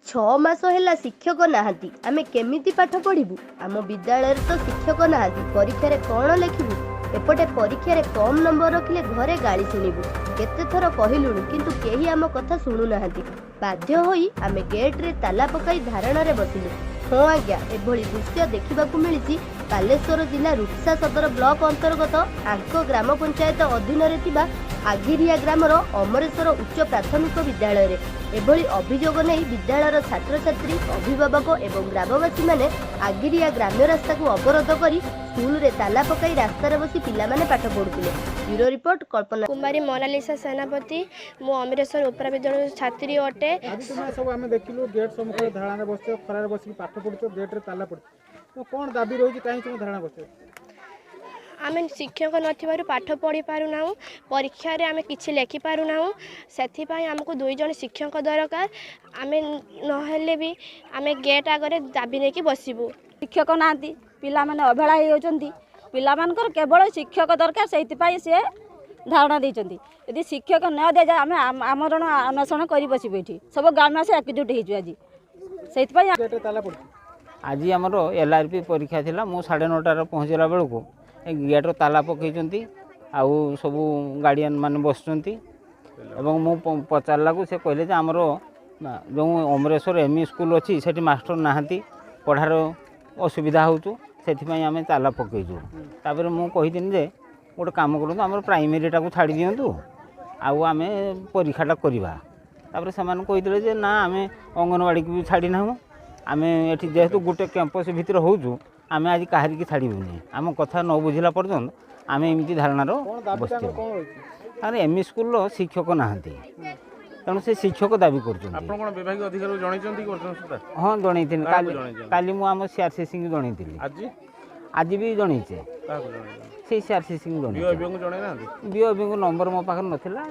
6 ମାସ ହେଲା ଶିକ୍ଷକ ନାହାନ୍ତି, ଆମେ କେମିତି ପାଠ ପଢ଼ିବୁ? ଆମ ବିଦ୍ୟାଳୟରେ ତ ଶିକ୍ଷକ ନାହାନ୍ତି, ପରୀକ୍ଷାରେ କ'ଣ ଲେଖିବୁ? ଏପଟେ ପରୀକ୍ଷାରେ କମ୍ ନମ୍ବର ରଖିଲେ ଘରେ ଗାଳି ଶୁଣିବୁ। କେତେଥର କହିଲୁଣି, କିନ୍ତୁ କେହି ଆମ କଥା ଶୁଣୁନାହାନ୍ତି। ବାଧ୍ୟ ହୋଇ ଆମେ ଗେଟ୍ରେ ତାଲା ପକାଇ ଧାରଣାରେ ବସିଲୁ। ହଁ ଆଜ୍ଞା, ଏଭଳି ଦୃଶ୍ୟ ଦେଖିବାକୁ ମିଳିଛି ବାଲେଶ୍ୱର ଜିଲ୍ଲା ରୂପସା ସଦର ବ୍ଲକ ଅନ୍ତର୍ଗତ ଆଙ୍କ ଗ୍ରାମ ପଞ୍ଚାୟତ ଅଧୀନରେ ଥିବା ଆଘିରିଆ ଗ୍ରାମର ଅମରେଶ୍ୱର ଉଚ୍ଚ ପ୍ରାଥମିକ ବିଦ୍ୟାଳୟରେ। ଏଭଳି ଅଭିଯୋଗ ନେଇ ବିଦ୍ୟାଳୟର ଛାତ୍ରଛାତ୍ରୀ, ଅଭିଭାବକ ଏବଂ ଗ୍ରାମବାସୀମାନେ ଆଗିରିଆ ଗ୍ରାମ୍ୟ ରାସ୍ତାକୁ ଅବରୋଧ କରି ସ୍କୁଲରେ ତାଲା ପକାଇ ରାସ୍ତାରେ ବସି ପିଲାମାନେ ପାଠ ପଢୁଥିଲେ। ବ୍ୟୁରୋ ରିପୋର୍ଟ, କଳ୍ପନା କୁମାରୀ ମୋନାଲିସା ସେନାପତି। ମୁଁ ଅମରେଶ୍ୱର ଉପର ବିଦ୍ୟାଳୟର ଛାତ୍ରୀ ଅଟେ। ଆଜି ତୁମେ ସବୁ ଆମେ ଦେଖିଲୁ, ଗେଟ୍ ସମ୍ମୁଖରେ ଧାରଣାରେ ବସିଛ, ଖରାରେ ବସିକି ପାଠ ପଢୁଛ, ଗେଟ୍ରେ ତାଲା ପଡ଼ିଛି। ତ କ'ଣ ଦାବି ରହିଛି? କାହିଁ ତୁମେ ଧାରଣା ବସିଛ? ଆମେ ଶିକ୍ଷକ ନଥିବାରୁ ପାଠ ପଢ଼ି ପାରୁନାହୁଁ। ପରୀକ୍ଷାରେ ଆମେ କିଛି ଲେଖିପାରୁନାହୁଁ। ସେଥିପାଇଁ ଆମକୁ 2 ଜଣ ଶିକ୍ଷକ ଦରକାର। ଆମେ ନହେଲେ ବି ଆମେ ଗେଟ୍ ଆଗରେ ଦାବି ନେଇକି ବସିବୁ। ଶିକ୍ଷକ ନାହାନ୍ତି, ପିଲାମାନେ ଅବହେଳା ହେଇଯାଉଛନ୍ତି। ପିଲାମାନଙ୍କର କେବଳ ଶିକ୍ଷକ ଦରକାର, ସେଇଥିପାଇଁ ସିଏ ଧାରଣା ଦେଇଛନ୍ତି। ଯଦି ଶିକ୍ଷକ ନ ଦିଆଯାଏ, ଆମେ ଆମରଣ ଅନଶନ କରି ବସିବୁ ଏଠି। ସବୁ ଗ୍ରାମବାସୀ ଏକଜୁଟ ହେଇଛୁ ଆଜି ସେଇଥିପାଇଁ। ଗେଟ୍ରେ ତାଲା ପଡ଼ିଛି। ଆଜି ଆମର ଏଲ୍ଆର୍ପି ପରୀକ୍ଷା ଥିଲା। ମୁଁ 9:30ରେ ପହଞ୍ଚିଲା ବେଳକୁ ଏ ଗେଟ୍ର ତାଲା ପକାଇଛନ୍ତି ଆଉ ସବୁ ଗାର୍ଡ଼ିଆନ୍ ମାନେ ବସୁଛନ୍ତି। ଏବଂ ମୁଁ ପଚାରିଲାକୁ ସେ କହିଲେ ଯେ ଆମର ଯେଉଁ ଅମରେଶ୍ୱର ଏମ୍ ଇ ସ୍କୁଲ୍ ଅଛି, ସେଠି ମାଷ୍ଟର ନାହାନ୍ତି, ପଢ଼ାର ଅସୁବିଧା ହେଉଛୁ, ସେଥିପାଇଁ ଆମେ ତାଲା ପକାଇଛୁ। ତାପରେ ମୁଁ କହିଥିଲି ଯେ ଗୋଟେ କାମ କରନ୍ତୁ, ଆମର ପ୍ରାଇମେରୀଟାକୁ ଛାଡ଼ି ଦିଅନ୍ତୁ ଆଉ ଆମେ ପରୀକ୍ଷାଟା କରିବା। ତାପରେ ସେମାନେ କହିଥିଲେ ଯେ ନା, ଆମେ ଅଙ୍ଗନବାଡ଼ିକୁ ବି ଛାଡ଼ି ନାହୁଁ। ଆମେ ଏଠି ଯେହେତୁ ଗୋଟେ କ୍ୟାମ୍ପସ୍ ଭିତରେ ହେଉଛୁ, ଆମେ ଆଜି କାହାରିକି ଛାଡ଼ିବୁନି। ଆମ କଥା ନ ବୁଝିଲା ପର୍ଯ୍ୟନ୍ତ ଆମେ ଏମିତି ଧାରଣାର କ'ଣ ଦାବି ତାଙ୍କର? ବସିଥିବୁ। କ'ଣ ରହିଛି? ତାଙ୍କର ଏମ୍ ଇ ସ୍କୁଲର ଶିକ୍ଷକ ନାହାନ୍ତି, ତେଣୁ ସେ ଶିକ୍ଷକ ଦାବି କରୁଛନ୍ତି। ଆପଣ କ'ଣ ବିଭାଗୀୟ ଅଧିକାରୀକୁ ଜଣେଇଛନ୍ତି କି ବର୍ତ୍ତମାନ ସୁଦ୍ଧା? ହଁ, ଜଣେଇଥିଲି। କାହାକୁ କାଲି। ଜଣେଇଛନ୍ତି? କାଲି ମୁଁ ଆମ ସିଆର୍ସିସିଙ୍କୁ ଜଣେଇଥିଲି। ଆଜି? ଆଜି ବି ଜଣେଇଛେ। କାହାକୁ ଜଣେଇଛନ୍ତି? ସେଇ ସିଆର୍ସିସିଙ୍କୁ ଜଣେଇଛେ। ବିଓ, ବିଓଙ୍କୁ ଜଣେଇ ନାହାନ୍ତି? ବିଓ, ବିଓଙ୍କ ନମ୍ବର ମୋ ପାଖରେ ନଥିଲା,